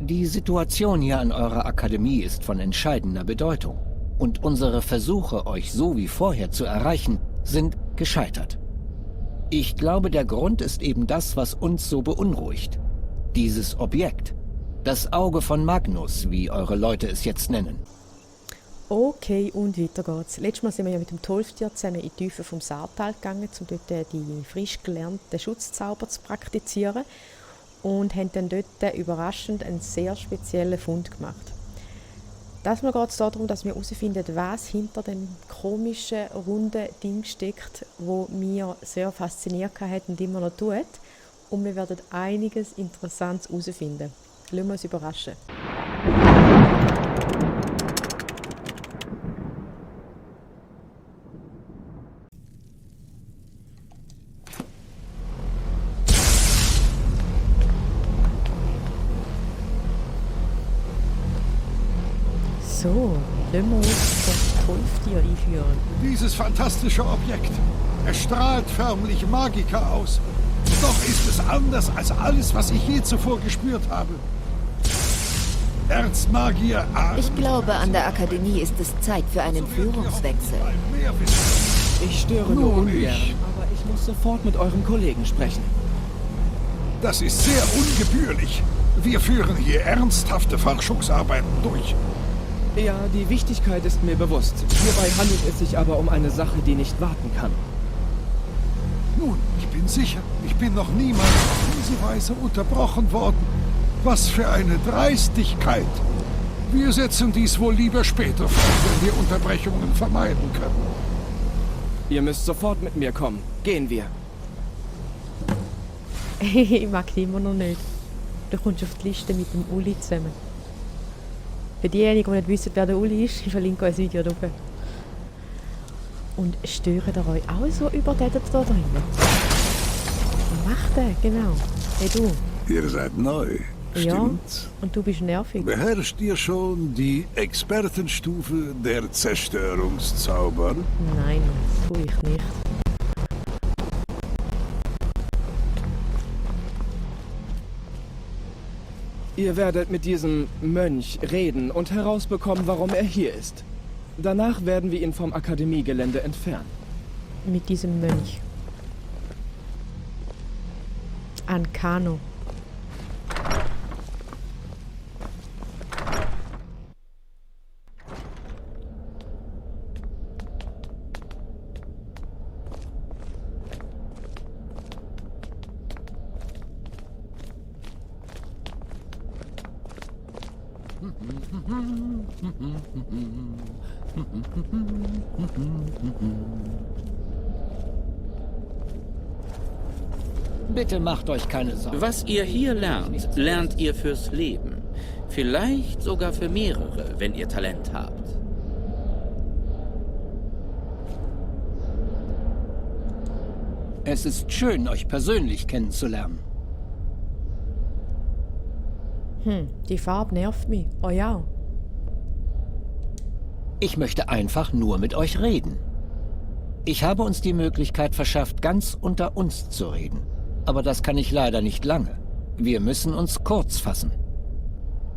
Die Situation hier an eurer Akademie ist von entscheidender Bedeutung. Und unsere Versuche, euch so wie vorher zu erreichen, sind gescheitert. Ich glaube, der Grund ist eben das, was uns so beunruhigt. Dieses Objekt. Das Auge von Magnus, wie eure Leute es jetzt nennen. Okay, und weiter geht's. Letztes Mal sind wir ja mit dem Tolftier zusammen in die Tiefe vom Saartal gegangen, um dort die frisch gelernten Schutzzauber zu praktizieren. Und haben dann dort überraschend einen sehr speziellen Fund gemacht. Das Mal geht es darum, dass wir herausfinden, was hinter dem komischen, runden Ding steckt, wo mir sehr fasziniert hat und immer noch tut. Und wir werden einiges Interessantes herausfinden. Lassen wir uns überraschen. So, lassen wir uns das Tolftier einführen. Dieses fantastische Objekt. Es strahlt förmlich Magica aus. Doch ist es anders als alles, was ich je zuvor gespürt habe. Erzmagier Ahn. Ich glaube, an der Akademie ist es Zeit für einen Führungswechsel. Ich störe nur ungern, aber ich muss sofort mit eurem Kollegen sprechen. Das ist sehr ungebührlich. Wir führen hier ernsthafte Forschungsarbeiten durch. Ja, die Wichtigkeit ist mir bewusst. Hierbei handelt es sich aber um eine Sache, die nicht warten kann. Nun, ich bin sicher, ich bin noch niemals auf diese Weise unterbrochen worden. Was für eine Dreistigkeit! Wir setzen dies wohl lieber später fort, wenn wir Unterbrechungen vermeiden können. Ihr müsst sofort mit mir kommen. Gehen wir. Ich mag die immer noch nicht. Du kommst auf die Liste mit dem Uli zusammen. Für diejenigen, die nicht wissen, wer der Uli ist, ich verlinke euch ein Video oben. Und stören ihr euch auch so überdatet da drin? Was macht der? Genau. Hey du. Ihr seid neu, Ja, stimmt's? und du bist nervig. Beherrscht ihr schon die Expertenstufe der Zerstörungszauber? Nein, das tue ich nicht. Ihr werdet mit diesem Mönch reden und herausbekommen, warum er hier ist. Danach werden wir ihn vom Akademiegelände entfernen. Mit diesem Mönch. Ancano. Bitte macht euch keine Sorgen. Was ihr hier lernt, lernt ihr fürs Leben. Vielleicht sogar für mehrere, wenn ihr Talent habt. Es ist schön, euch persönlich kennenzulernen. Die Farbe nervt mich. Oh ja. Ich möchte einfach nur mit euch reden. Ich habe uns die Möglichkeit verschafft, ganz unter uns zu reden. Aber das kann ich leider nicht lange. Wir müssen uns kurz fassen.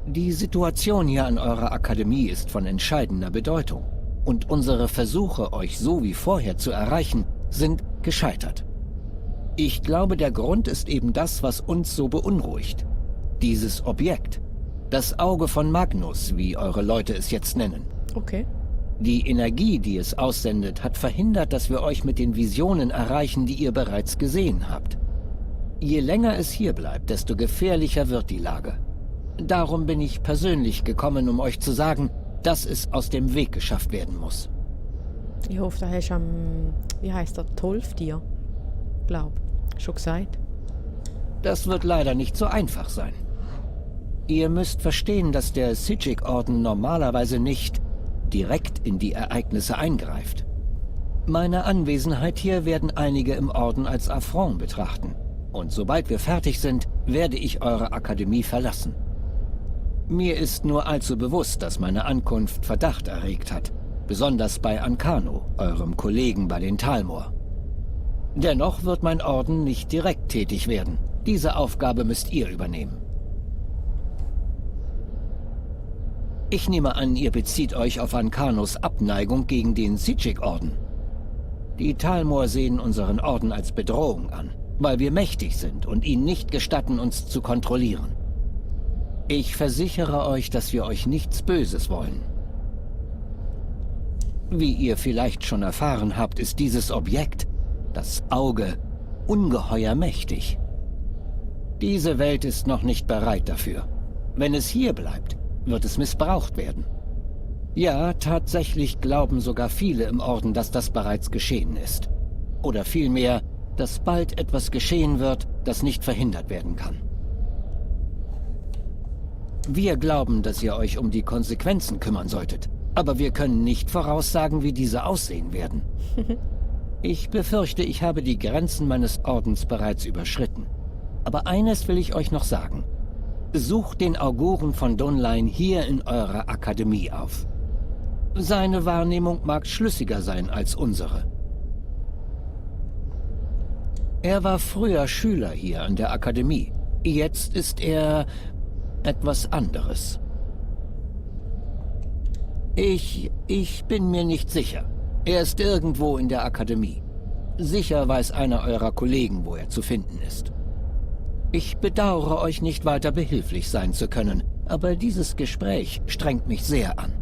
Die Situation hier an eurer Akademie ist von entscheidender Bedeutung. Und unsere Versuche, euch so wie vorher zu erreichen, sind gescheitert. Ich glaube, der Grund ist eben das, was uns so beunruhigt. Dieses Objekt. Das Auge von Magnus, wie eure Leute es jetzt nennen. Okay. Die Energie, die es aussendet, hat verhindert, dass wir euch mit den Visionen erreichen, die ihr bereits gesehen habt. Je länger es hier bleibt, desto gefährlicher wird die Lage. Darum bin ich persönlich gekommen, um euch zu sagen, dass es aus dem Weg geschafft werden muss. Ich hoffe, da hast du wie heisst der, Tolftier? Glaub. Schon gesagt. Das wird leider nicht so einfach sein. Ihr müsst verstehen, dass der Sijik-Orden normalerweise nicht direkt in die Ereignisse eingreift. Meine Anwesenheit hier werden einige im Orden als Affront betrachten. Und sobald wir fertig sind, werde ich eure Akademie verlassen. Mir ist nur allzu bewusst, dass meine Ankunft Verdacht erregt hat. Besonders bei Ancano, eurem Kollegen bei den Talmor. Dennoch wird mein Orden nicht direkt tätig werden. Diese Aufgabe müsst ihr übernehmen. Ich nehme an, ihr bezieht euch auf Ankanos Abneigung gegen den Sijik-Orden. Die Talmor sehen unseren Orden als Bedrohung an, weil wir mächtig sind und ihnen nicht gestatten, uns zu kontrollieren. Ich versichere euch, dass wir euch nichts Böses wollen. Wie ihr vielleicht schon erfahren habt, ist dieses Objekt, das Auge, ungeheuer mächtig. Diese Welt ist noch nicht bereit dafür. Wenn es hier bleibt, wird es missbraucht werden. Ja, tatsächlich glauben sogar viele im Orden, dass das bereits geschehen ist. Oder vielmehr, dass bald etwas geschehen wird, das nicht verhindert werden kann. Wir glauben, dass ihr euch um die Konsequenzen kümmern solltet. Aber wir können nicht voraussagen, wie diese aussehen werden. Ich befürchte, ich habe die Grenzen meines Ordens bereits überschritten. Aber eines will ich euch noch sagen. Sucht den Auguren von Dunline hier in eurer Akademie auf. Seine Wahrnehmung mag schlüssiger sein als unsere. Er war früher Schüler hier an der Akademie. Jetzt ist er etwas anderes. Ich bin mir nicht sicher. Er ist irgendwo in der Akademie. Sicher weiß einer eurer Kollegen, wo er zu finden ist. Ich bedauere, euch nicht weiter behilflich sein zu können, aber dieses Gespräch strengt mich sehr an.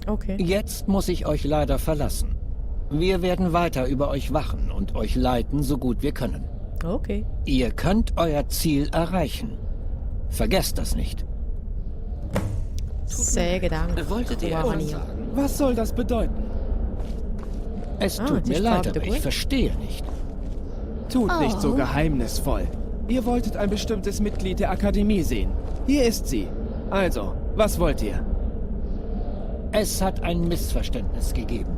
Okay. Jetzt muss ich euch leider verlassen. Wir werden weiter über euch wachen und euch leiten, so gut wir können. Okay. Ihr könnt euer Ziel erreichen. Vergesst das nicht. Sehr Dank. Wolltet ihr Wow. etwas sagen? Was soll das bedeuten? Es Ah, tut die mir ist leid, gerade aber gut. ich verstehe nicht. Tut nicht so geheimnisvoll. Ihr wolltet ein bestimmtes Mitglied der Akademie sehen. Hier ist sie. Also, was wollt ihr? Es hat ein Missverständnis gegeben.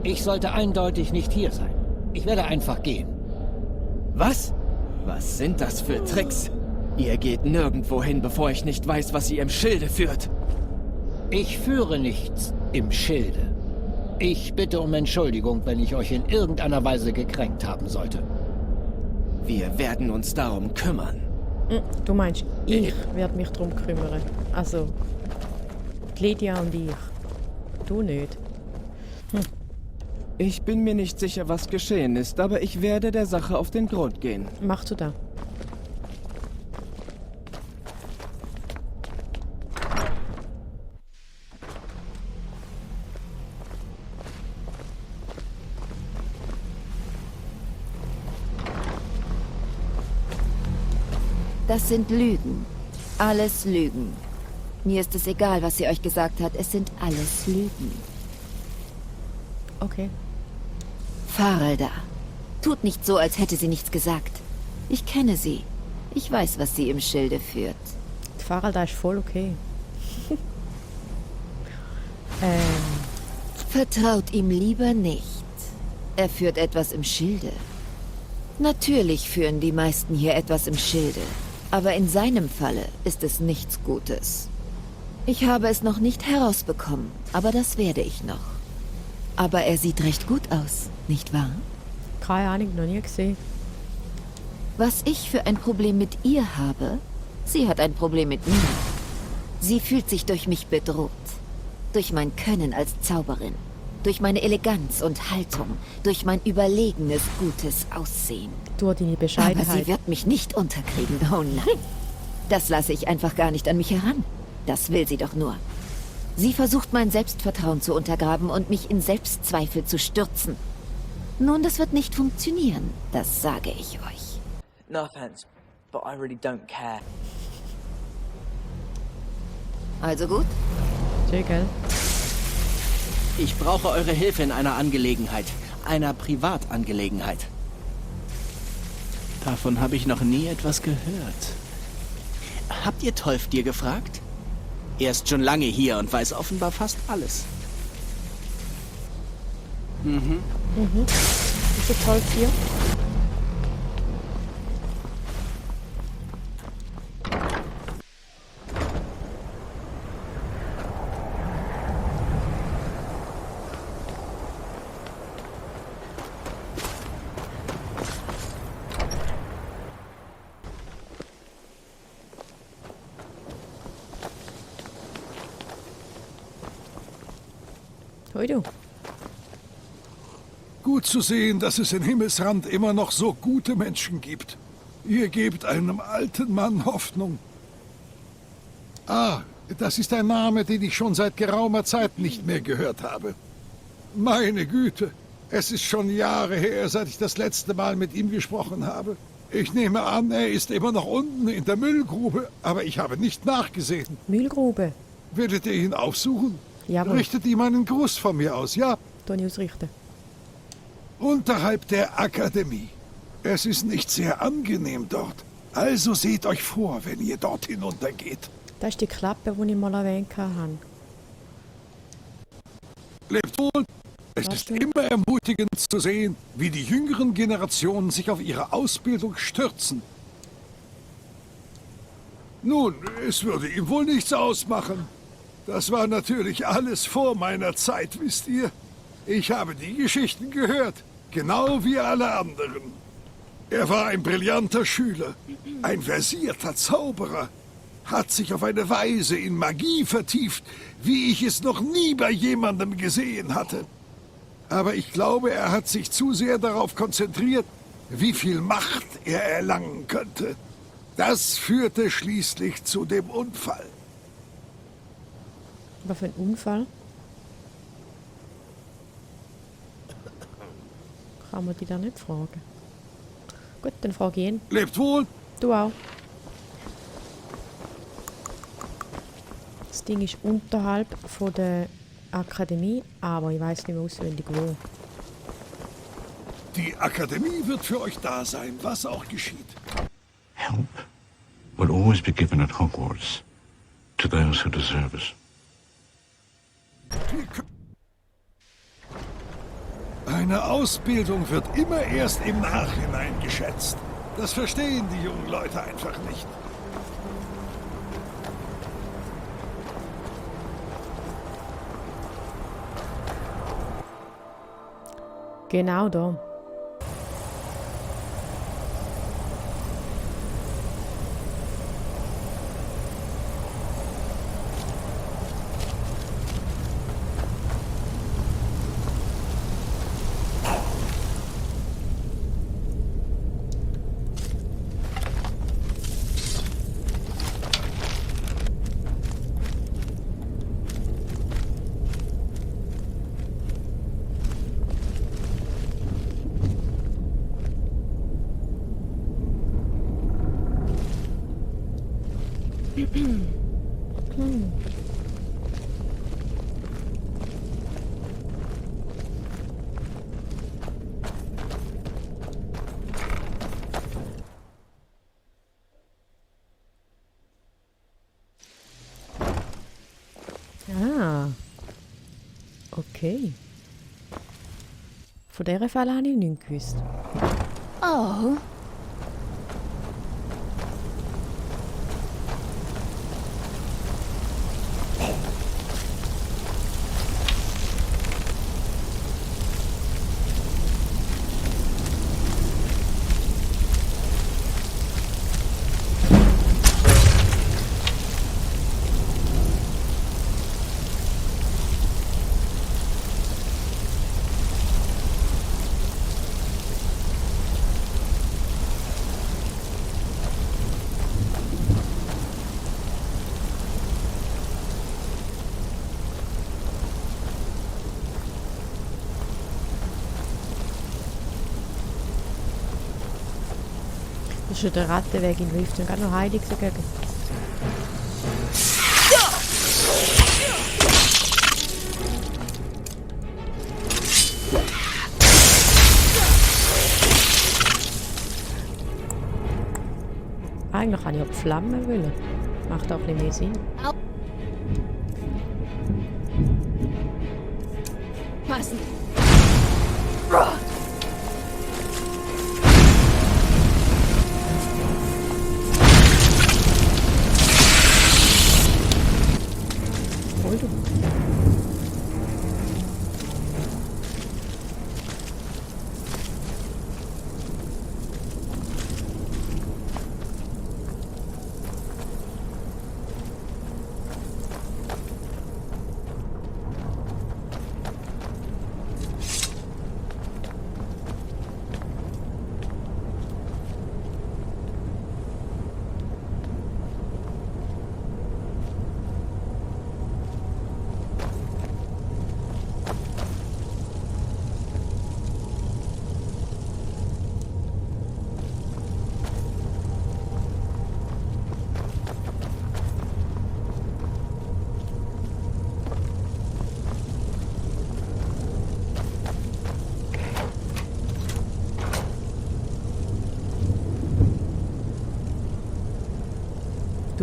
Ich sollte eindeutig nicht hier sein. Ich werde einfach gehen. Was? Was sind das für Tricks? Ihr geht nirgendwo hin, bevor ich nicht weiß, was ihr im Schilde führt. Ich führe nichts im Schilde. Ich bitte um Entschuldigung, wenn ich euch in irgendeiner Weise gekränkt haben sollte. Wir werden uns darum kümmern. Du meinst, ich werde mich darum kümmern. Also, die Lydia und ich. Du nicht. Ich bin mir nicht sicher, was geschehen ist, aber ich werde der Sache auf den Grund gehen. Machst du da? Das sind Lügen. Alles Lügen. Mir ist es egal, was sie euch gesagt hat. Es sind alles Lügen. Okay. Faralda. Tut nicht so, als hätte sie nichts gesagt. Ich kenne sie. Ich weiß, was sie im Schilde führt. Die Faralda ist voll okay. Vertraut ihm lieber nicht. Er führt etwas im Schilde. Natürlich führen die meisten hier etwas im Schilde. Aber in seinem Falle ist es nichts Gutes. Ich habe es noch nicht herausbekommen, aber das werde ich noch. Aber er sieht recht gut aus, nicht wahr? Keine Ahnung, noch nie gesehen. Was ich für ein Problem mit ihr habe, sie hat ein Problem mit mir. Sie fühlt sich durch mich bedroht. Durch mein Können als Zauberin. Durch meine Eleganz und Haltung. Durch mein überlegenes, gutes Aussehen. Du deine Aber Bescheidenheit. sie wird mich nicht unterkriegen. Oh nein. Das lasse ich einfach gar nicht an mich heran. Das will sie doch nur. Sie versucht, mein Selbstvertrauen zu untergraben und mich in Selbstzweifel zu stürzen. Nun, das wird nicht funktionieren. Das sage ich euch. No offense, but I really don't care. Also gut? Schön, gell? Ich brauche eure Hilfe in einer Angelegenheit. Einer Privatangelegenheit. Davon habe ich noch nie etwas gehört. Habt ihr Tolfdir gefragt? Er ist schon lange hier und weiß offenbar fast alles. Ist das toll hier? Hoi du. Gut zu sehen, dass es in Himmelsrand immer noch so gute Menschen gibt. Ihr gebt einem alten Mann Hoffnung. Ah, das ist ein Name, den ich schon seit geraumer Zeit nicht mehr gehört habe. Meine Güte, es ist schon Jahre her, seit ich das letzte Mal mit ihm gesprochen habe. Ich nehme an, er ist immer noch unten in der Müllgrube, aber ich habe nicht nachgesehen. Müllgrube. Werdet ihr ihn aufsuchen? Jawohl. Richtet ihm einen Gruß von mir aus, ja? Toni ausrichten. Unterhalb der Akademie. Es ist nicht sehr angenehm dort. Also seht euch vor, wenn ihr dort hinuntergeht. Das ist die Klappe, die ich mal erwähnt habe. Lebt wohl. Es ist immer ermutigend zu sehen, wie die jüngeren Generationen sich auf ihre Ausbildung stürzen. Nun, es würde ihm wohl nichts ausmachen. Das war natürlich alles vor meiner Zeit, wisst ihr. Ich habe die Geschichten gehört, genau wie alle anderen. Er war ein brillanter Schüler, ein versierter Zauberer, hat sich auf eine Weise in Magie vertieft, wie ich es noch nie bei jemandem gesehen hatte. Aber ich glaube, er hat sich zu sehr darauf konzentriert, wie viel Macht er erlangen könnte. Das führte schließlich zu dem Unfall. Was für ein Unfall? Kann man die da nicht fragen? Gut, dann frage ich ihn. Lebt wohl. Du auch. Das Ding ist unterhalb von der Akademie, aber ich weiß nicht mehr auswendig wo. Die Akademie wird für euch da sein, was auch geschieht. Help will always be given at Hogwarts to those who deserve it. Eine Ausbildung wird immer erst im Nachhinein geschätzt. Das verstehen die jungen Leute einfach nicht. Genau da. Ah. Okay. Von dieser Fall habe ich nichts gewusst. Oh. Das ist ja der Rattenweg in Rift und gerade noch heilig dagegen. Eigentlich kann ich auch Flammen wollen. Macht auch ein bisschen mehr Sinn. Passen. Hol du.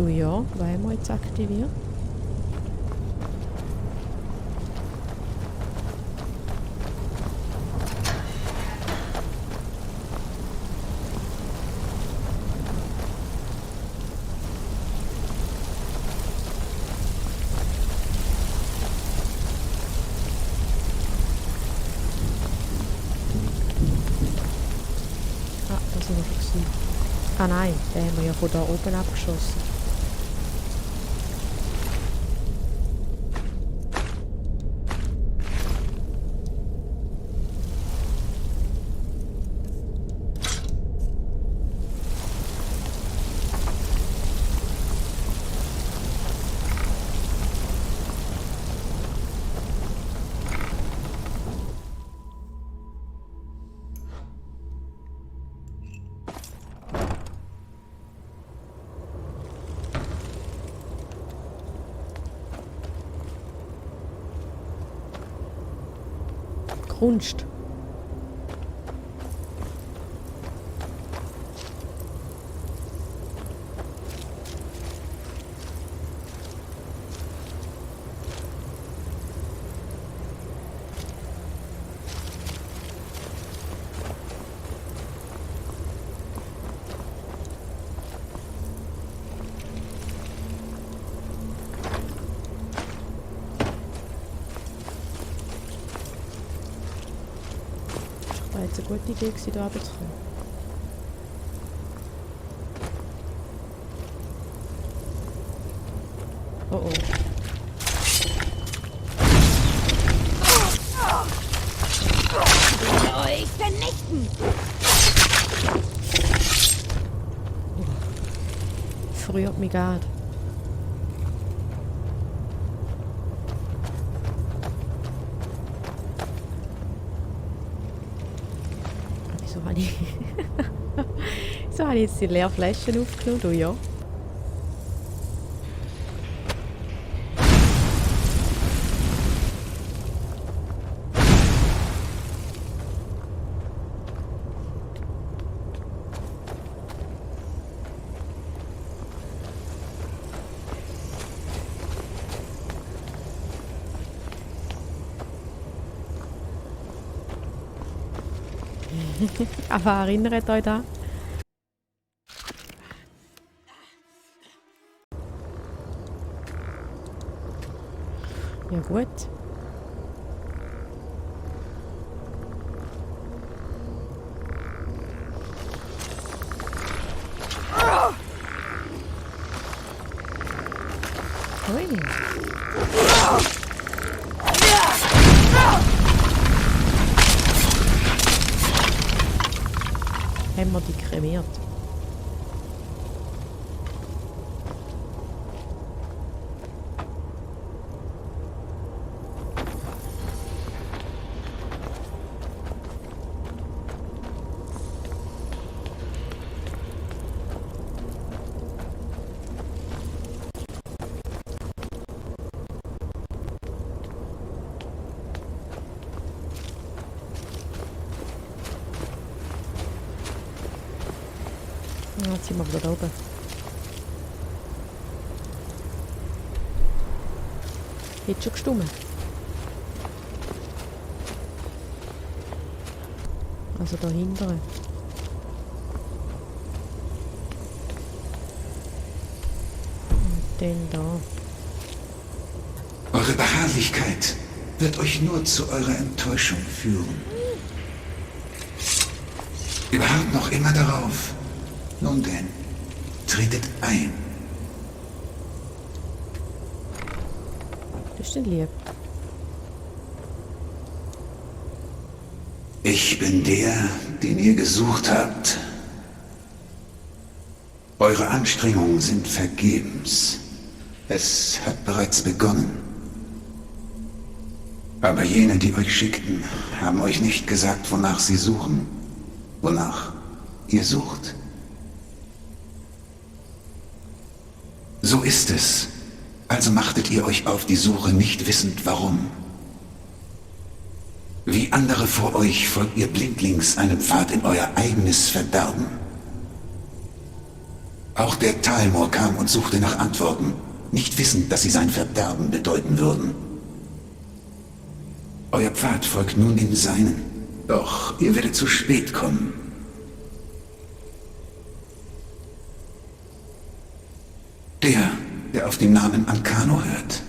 Du ja, was haben wir jetzt aktiviert? Ah, da sind wir schon gewesen. Ah nein, den haben wir ja von da oben abgeschossen. Kunst. Das war jetzt eine gute Idee, hier runterzukommen. Oh oh. Euch vernichten! Frühert mich gerade. Wieso habe ich... Wieso habe ich jetzt die leeren Flaschen aufgenommen? Du ja. Aber erinnert euch da? Ja gut. Ui. Haben wir die kremiert? Ja, jetzt sind wir wieder da oben. Hat schon gestummt. Also da hinten. Und dann da. Eure Beharrlichkeit wird euch nur zu eurer Enttäuschung führen. Ihr beharrt noch immer darauf. Nun denn, tretet ein. Das ist nicht lieb. Ich bin der, den ihr gesucht habt. Eure Anstrengungen sind vergebens. Es hat bereits begonnen. Aber jene, die euch schickten, haben euch nicht gesagt, wonach sie suchen. Wonach ihr sucht. So ist es. Also machtet ihr euch auf die Suche, nicht wissend warum. Wie andere vor euch folgt ihr blindlings einem Pfad in euer eigenes Verderben. Auch der Talmor kam und suchte nach Antworten, nicht wissend, dass sie sein Verderben bedeuten würden. Euer Pfad folgt nun dem seinen, doch ihr werdet zu spät kommen. Der auf den Namen Ancano hört.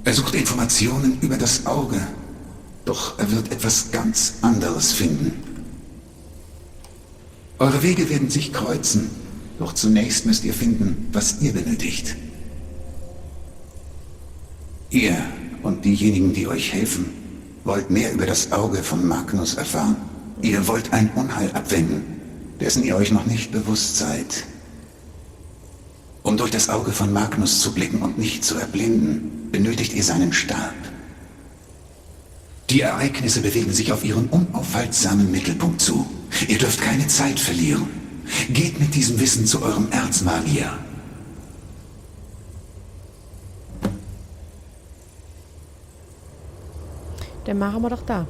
Er sucht Informationen über das Auge, doch er wird etwas ganz anderes finden. Eure Wege werden sich kreuzen, doch zunächst müsst ihr finden, was ihr benötigt. Ihr und diejenigen, die euch helfen, wollt mehr über das Auge von Magnus erfahren. Ihr wollt ein Unheil abwenden, dessen ihr euch noch nicht bewusst seid. Um durch das Auge von Magnus zu blicken und nicht zu erblinden, benötigt ihr seinen Stab. Die Ereignisse bewegen sich auf ihren unaufhaltsamen Mittelpunkt zu. Ihr dürft keine Zeit verlieren. Geht mit diesem Wissen zu eurem Erzmagier. Dann machen wir doch da.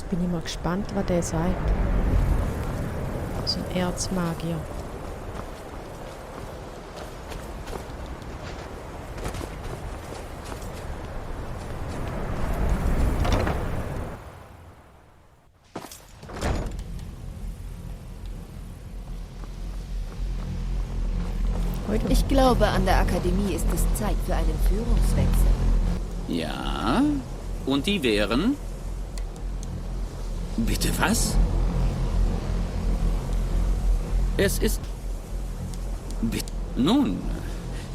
Bin ich mal gespannt, was der sagt. So ein Erzmagier. Ich glaube, an der Akademie ist es Zeit für einen Führungswechsel. Ja? Und die wären? Bitte was? Es ist... Nun,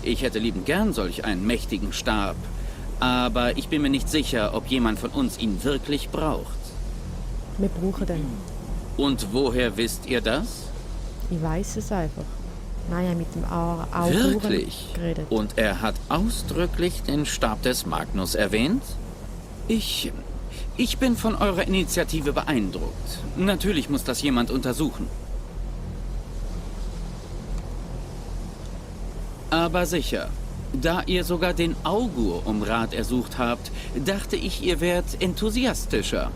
ich hätte liebend gern solch einen mächtigen Stab. Aber ich bin mir nicht sicher, ob jemand von uns ihn wirklich braucht. Wir brauchen den. Und woher wisst ihr das? Ich weiß es einfach. Naja, mit dem Auguren Wirklich? geredet. Und er hat ausdrücklich den Stab des Magnus erwähnt? Ich bin von eurer Initiative beeindruckt. Natürlich muss das jemand untersuchen. Aber sicher, da ihr sogar den Augur um Rat ersucht habt, dachte ich, ihr wärt enthusiastischer.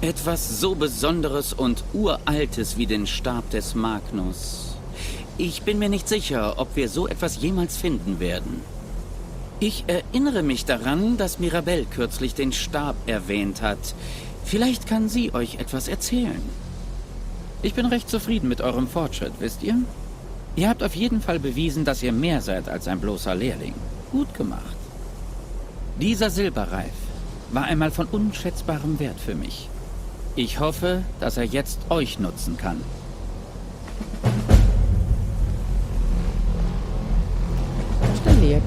Etwas so Besonderes und Uraltes wie den Stab des Magnus. Ich bin mir nicht sicher, ob wir so etwas jemals finden werden. Ich erinnere mich daran, dass Mirabelle kürzlich den Stab erwähnt hat. Vielleicht kann sie euch etwas erzählen. Ich bin recht zufrieden mit eurem Fortschritt, wisst ihr? Ihr habt auf jeden Fall bewiesen, dass ihr mehr seid als ein bloßer Lehrling. Gut gemacht. Dieser Silberreif war einmal von unschätzbarem Wert für mich. Ich hoffe, dass er jetzt euch nutzen kann. Das ist der lieb.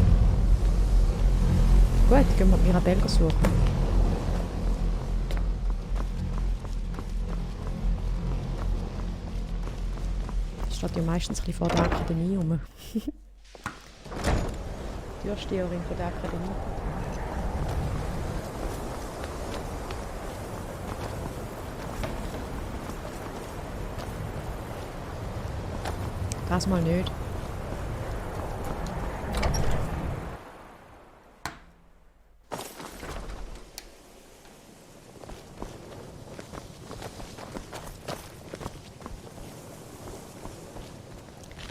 Gut, gehen wir Mirabelle suchen. Das steht ja meistens ein bisschen vor der Akademie rum. Türsteherin von der Akademie. Das mal nicht.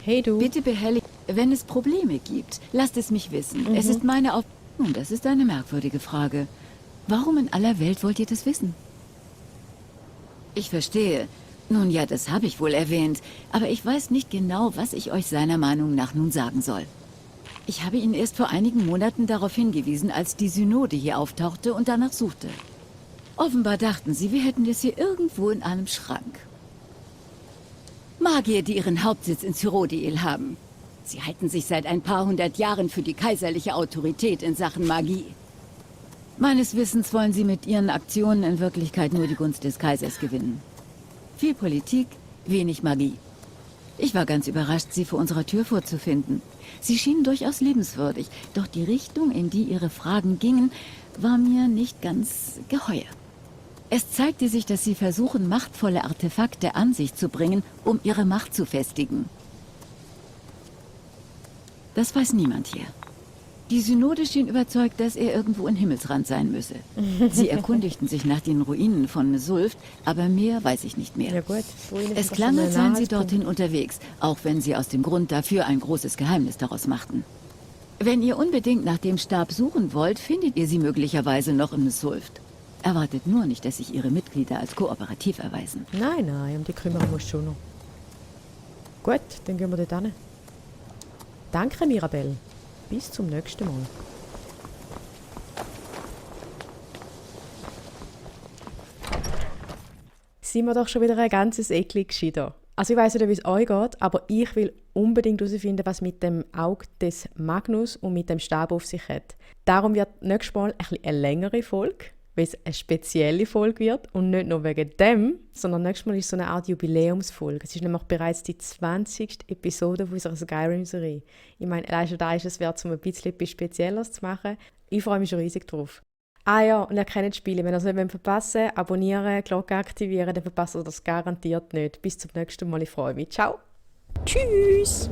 Hey du. Bitte behelligt, wenn es Probleme gibt, lasst es mich wissen. Es ist meine Aufgabe. Nun, das ist eine merkwürdige Frage. Warum in aller Welt wollt ihr das wissen? Ich verstehe. Nun ja, das habe ich wohl erwähnt. Aber ich weiß nicht genau, was ich euch seiner Meinung nach nun sagen soll. Ich habe ihn erst vor einigen Monaten darauf hingewiesen, als die Synode hier auftauchte und danach suchte. Offenbar dachten sie, wir hätten es hier irgendwo in einem Schrank. Magier, die ihren Hauptsitz in Cyrodiil haben. Sie halten sich seit ein paar hundert Jahren für die kaiserliche Autorität in Sachen Magie. Meines Wissens wollen sie mit ihren Aktionen in Wirklichkeit nur die Gunst des Kaisers gewinnen. Viel Politik, wenig Magie. Ich war ganz überrascht, sie vor unserer Tür vorzufinden. Sie schienen durchaus liebenswürdig, doch die Richtung, in die ihre Fragen gingen, war mir nicht ganz geheuer. Es zeigte sich, dass sie versuchen, machtvolle Artefakte an sich zu bringen, um ihre Macht zu festigen. Das weiß niemand hier. Die Synode schien überzeugt, dass er irgendwo in Himmelsrand sein müsse. Sie erkundigten sich nach den Ruinen von Mesulft, aber mehr weiß ich nicht mehr. Ja gut, Es klang, als seien sie dorthin unterwegs, auch wenn sie aus dem Grund dafür ein großes Geheimnis daraus machten. Wenn ihr unbedingt nach dem Stab suchen wollt, findet ihr sie möglicherweise noch in Mesulft. Erwartet nur nicht, dass sich ihre Mitglieder als kooperativ erweisen. Nein, um die kümmern wir uns schon noch. Gut, dann gehen wir dort hin. Danke, Mirabelle. Bis zum nächsten Mal. Sind wir doch schon wieder ein ganzes Eckli gescheiter. Also ich weiss nicht, wie es euch geht, aber ich will unbedingt herausfinden, was mit dem Auge des Magnus und mit dem Stab auf sich hat. Darum wird nächstes Mal eine längere Folge, weil es eine spezielle Folge wird. Und nicht nur wegen dem, sondern nächstes Mal ist es so eine Art Jubiläumsfolge. Es ist nämlich bereits die 20. Episode unserer Skyrim-Serie. Ich meine, allein schon da ist es wert, um ein bisschen etwas Spezielles zu machen. Ich freue mich schon riesig drauf. Ah ja, und ihr kennt die Spiele. Wenn ihr es nicht verpassen wollt, abonnieren, Glocke aktivieren, dann verpasst ihr das garantiert nicht. Bis zum nächsten Mal. Ich freue mich. Ciao. Tschüss.